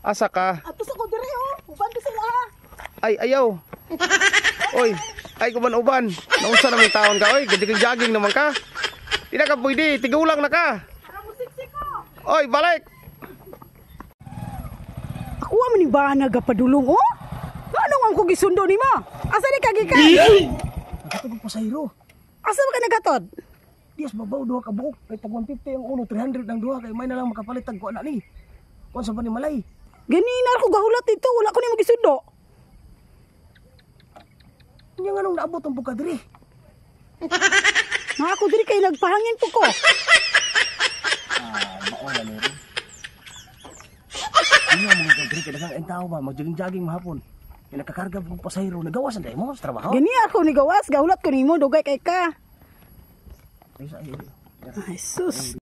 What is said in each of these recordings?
Asa ka? Atos ako dire oh. Uban ko sila ha. Ay, ayaw. Oy, ay kuman-uban. Naunsa na may taon ka, oy. Jogging naman ka. Di na ka pwede, tigulang na ka. Para mo siksik ko. Oy, balik. Ako man ni ba nagapadulong oh? Ano ang ko gisundo nimo? Asa ni kagikan? Nagatod ko pasahero. Asa ba ka nagatod? Diyas babaw duha ka buok. Kay tag 150 ang uno, 300 ang duha. Kay may na lang makapalit tag ko anak ni. Kuan sa pa ni Malay. Ganina ako gahulat dito, wala ko nimo gisundo. Nya nga nung naabot ang buka diri. Na ako diri kay nagpahangin po ko. Mao na ni. Ano mo kay diri kay daghang tao ba mag-jogging mahapon. Kay nakakarga og pasahero, nagawas ang mo sa trabaho. Gani ako ni gawas, gahulat ko nimo dugay kay ka. Ay sus.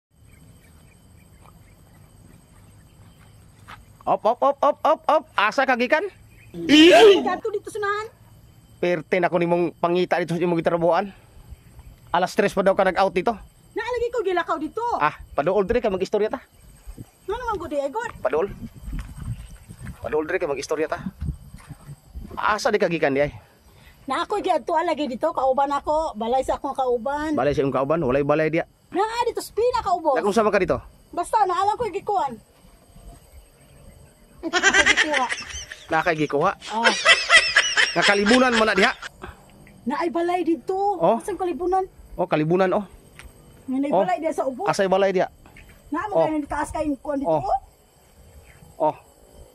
Op. Asa kagikan? Gato dito sunahan. Perten ako nimong pangita dito sa imong gitrabuhan. Alas 3 pa daw ka nag-out dito. Naalagi ko gilakaw dito. Ah, paduol diri ka mag-istorya ta. Ano naman ko di god? Paduol. Paduol diri ka mag-istorya ta. Asa di kagikan di ay? Na ako giadto lagi dito kauban ako, balay sa akong kauban. Balay sa imong kauban, walay balay diya. Naa dito spina kaubos. Kung sama ka dito? Basta naalam ko gikuan. Ako gikuha. Nakay gikuha. Oh, Nga kalibunan man na diha. naay balay dito. Oh. Asang kalibunan? Oh, kalibunan oh. Nga Oh. balay diya sa ubos. Asay balay diya. Naa Oh. mo ganun taas kay kuan dito. Oh. Oh.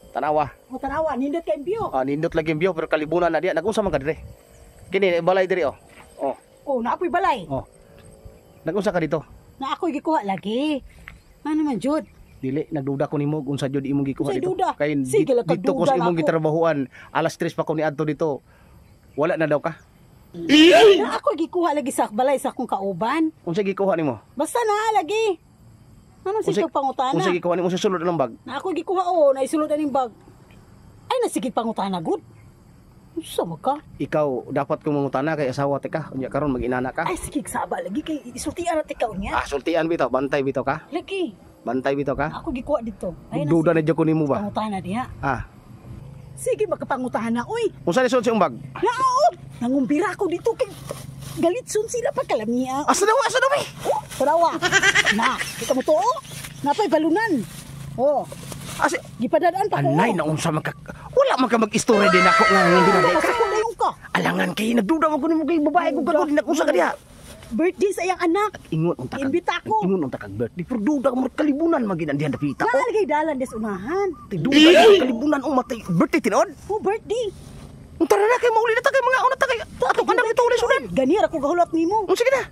Tanawa. O tanawa, nindot kay view. Ah, nindot lagi yung view pero kalibunan na diya. Nagunsa man ka dire. Kini balay diri oh. Oh. Oh, naapoy balay. Oh. Nagunsa ka dito. Na ako gikuha lagi. Ano man jud? Dili, nagduda ko nimo unsa jud imong gikuha Unsay dito. duda? Kay Sige lang dito ko sa kagduda imong ako. gitrabahuan. Alas 3 pa ko niadto dito. Wala na daw ka. Na ako gikuha lagi sa balay sa akong kauban. Unsa gikuha nimo? Basta na lagi. Ano si pangutana? Unsa gikuha nimo sa sulod ng bag? Na ako gikuha oh, naisulod aning bag. Ay nasigit pangutana gud. Unsa mo ka? Ikaw dapat kong mangutana kay asawa te ka. Unya karon mag-inana ka. Ay sige saba lagi kay isultian at ikaw niya. Ah, sultian bitaw, bantay bitaw ka. Lagi. Bantay bitaw ka. Ako gikuha dito. Ay Duda na jud ko nimo ba? pangutana diha. Ah, Sige makapangutana oy. unsa ni sulod sa imong bag? Naot. Nangumbira ako dito kay galitson sila pa kalamiya. Asa daw mi? Oh, tarawa. Na, kita mo to oh. Napay balunan. Oh, Asa gipadadaan pa ko. anay na unsa man ka. Wala man ka mag-istorya din ako nga hindi na Sa kudayon ka. Alangan kay nagduda man ko nimo kay babae ko gagawin na unsa ka diha. Birthday sa iyang anak. Ingon unta kag. Imbita ko. Ingon unta kag birthday pero duda mo kalibunan magin diha dapita. Oh, Naalagay dalan des unahan. duda kalibunan o matay birthday tinuod. Oh, birthday. Unta na kay mauli na ta kay mga una ta kay atong anak ito ulit sudan. Ganira ko gahulat nimo. Sige na.